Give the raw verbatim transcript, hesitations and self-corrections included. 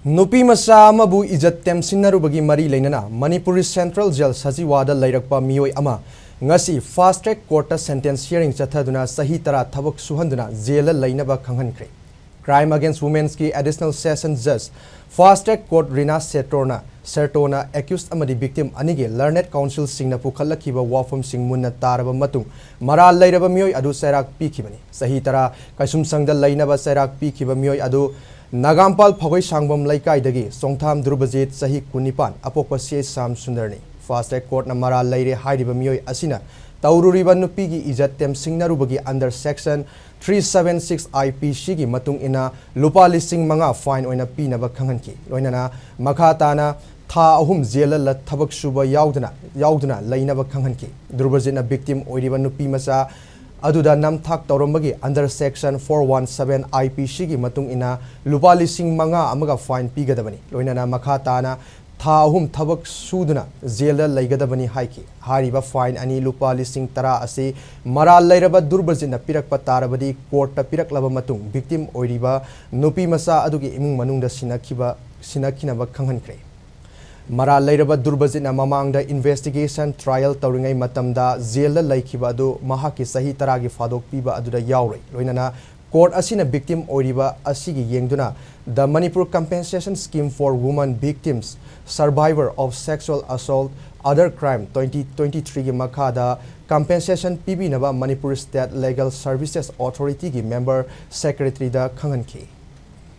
ꯅꯨꯄꯤ ꯃꯆꯥ ꯑꯃꯕꯨ ꯏꯖꯠ ꯇꯦꯝꯁꯤꯟꯅꯔꯨꯕꯒꯤ ꯃꯔꯤ ꯂꯩꯅꯅ ꯃꯅꯤꯄꯨꯔꯤ Central Jail ꯁꯖꯤꯋꯥꯗ ꯂꯩꯔꯛꯄ ꯃꯤꯑꯣꯏ ꯑꯃ ꯉꯁꯤ Fast Track Courtꯇ sentence hearing ꯆꯠꯊꯗꯨꯅ ꯆꯍꯤ ꯇꯔꯥ ꯊꯕꯛ ꯁꯨꯍꯟꯗꯨꯅ jailꯗ ꯂꯩꯅꯕ ꯈꯪꯍꯟꯈ꯭ꯔꯦ꯫ Crime Against Womenꯀꯤ Additional Session Judge, Fast Track Court ꯔꯤꯅꯥ ꯁꯦꯇ꯭ꯔꯣꯅ, ꯁꯦꯔꯇꯣꯅ accused ꯑꯃꯗꯤ victim ꯑꯅꯤꯒꯤ learned counselꯁꯤꯡꯅ ꯄꯨꯈꯠꯂꯛꯈꯤꯕ ꯋꯥꯐꯝꯁꯤꯡ ꯃꯨꯟꯅ ꯇꯥꯔꯕ ꯃꯇꯨꯡ ꯃꯔꯥꯜ ꯂꯩꯔꯕ ꯃꯤꯑꯣꯏ ꯑꯗꯨ ꯆꯩꯔꯥꯛ ꯄꯤꯈꯤꯕꯅꯤ꯫ ꯆꯍꯤ ꯇꯔꯥ ꯀꯩꯁꯨꯝꯁꯪꯗ ꯂꯩꯅꯕ ꯆꯩꯔꯥꯛ ꯄꯤꯈꯤꯕ ꯃꯤꯑꯣꯏ ꯑꯗꯨ ꯅꯥꯒꯥꯝꯄꯥꯜ ꯐꯒꯣꯏꯁꯥꯡꯕꯝ ꯂꯩꯀꯥꯏꯗꯒꯤ ꯆꯣꯡꯊꯥꯝ ꯗꯨꯔꯕꯖꯤꯠ, ꯆꯍꯤ ꯀꯨꯟꯅꯤꯄꯥꯟ, ꯑꯄꯣꯛꯄ ꯁꯤ ꯑꯩꯆ ꯁ꯭ꯌꯥꯝ ꯁꯨꯟꯗꯔꯅꯤ꯫ Fast Track Courtꯅ ꯃꯔꯥꯜ ꯂꯩꯔꯦ ꯍꯥꯏꯔꯤꯕ ꯃꯤꯑꯣꯏ ꯑꯁꯤꯅ ꯇꯧꯔꯨꯔꯤꯕ ꯅꯨꯄꯤꯒꯤ ꯏꯖꯠ ꯇꯦꯝꯁꯤꯡꯅꯔꯨꯕꯒꯤ under section three seven six I P Cꯒꯤ ꯃꯇꯨꯡ ꯏꯟꯅ ꯂꯨꯄꯥ ꯂꯤꯁꯤꯡ ꯃꯉꯥ fine ꯑꯣꯏꯅ ꯄꯤꯅꯕ ꯈꯪꯍꯟꯈꯤ꯫ ꯂꯣꯏꯅꯅ ꯃꯈꯥ ꯇꯥꯅ ꯊꯥ ꯑꯍꯨꯝ jailꯗ ꯊꯕꯛ ꯁꯨꯕ ꯌꯥꯎꯗꯅ, ꯌꯥꯎꯗꯨꯅ ꯂꯩꯅꯕ ꯈꯪꯍꯟꯈꯤ꯫ ꯗꯨꯔꯕꯖꯤꯠꯅ victim ꯑꯣꯏꯔꯤꯕ ꯅꯨꯄꯤ ꯃꯆꯥ ꯑꯗꯨꯗ ꯅꯝꯊꯥꯛ ꯇꯧꯔꯝꯕꯒꯤ under section four one seven I P Cꯒꯤ ꯃꯇꯨꯡ ꯏꯟꯅ ꯂꯨꯄꯥ ꯂꯤꯁꯤꯡ ꯃꯉꯥ ꯑꯃꯒ fine ꯄꯤꯒꯗꯕꯅꯤ꯫ ꯂꯣꯏꯅꯅ ꯃꯈꯥ ꯇꯥꯅ ꯊꯥ ꯑꯍꯨꯝ ꯊꯕꯛ ꯁꯨꯗꯨꯅ jailꯗ ꯂꯩꯒꯗꯕꯅꯤ ꯍꯥꯏꯈꯤ꯫ ꯍꯥꯏꯔꯤꯕ fine ꯑꯅꯤ ꯂꯨꯄꯥ ꯂꯤꯁꯤꯡ ꯇꯔꯥ ꯑꯁꯤ ꯃꯔꯥꯜ ꯂꯩꯔꯕ ꯗꯨꯔꯕꯖꯤꯠꯅ ꯄꯤꯔꯛꯄ ꯇꯥꯔꯕꯗꯤ courtꯇ ꯄꯤꯔꯛꯂꯕ ꯃꯇꯨꯡ victim ꯑꯣꯏꯔꯤꯕ ꯅꯨꯄꯤ ꯃꯆꯥ ꯑꯗꯨꯒꯤ ꯏꯃꯨꯡ ꯃꯅꯨꯡꯗ ꯁꯤꯟꯅꯈꯤꯕ, ꯁꯤꯟꯅꯈꯤꯅꯕ ꯈꯪꯍꯟꯈ꯭ꯔꯦ꯫ ꯃꯔꯥꯜ ꯂꯩꯔꯕ ꯗꯨꯔꯕꯖꯤꯠꯅ ꯃꯃꯥꯡꯗ investigation trial ꯇꯧꯔꯤꯉꯩ ꯃꯇꯝꯗ jailꯗ ꯂꯩꯈꯤꯕ ꯑꯗꯨ ꯃꯍꯥꯛꯀꯤ ꯆꯍꯤ ꯇꯔꯥꯒꯤ ꯐꯥꯗꯣꯛꯄꯤꯕ ꯑꯗꯨꯗ ꯌꯥꯎꯔꯣꯏ꯫ ꯂꯣꯏꯅꯅ court ꯑꯁꯤꯅ victim ꯑꯣꯏꯔꯤꯕ ꯑꯁꯤꯒꯤ ꯌꯦꯡꯗꯨꯅ the Manipur Compensation Scheme for Women Victims, Survivor of Sexual Assault, Other Crime twenty twenty-threeꯒꯤ ꯃꯈꯥꯗ compensation ꯄꯤꯕꯤꯅꯕ Manipur State Legal Services Authorityꯒꯤ member secretaryꯗ ꯈꯪꯍꯟꯈꯤ꯫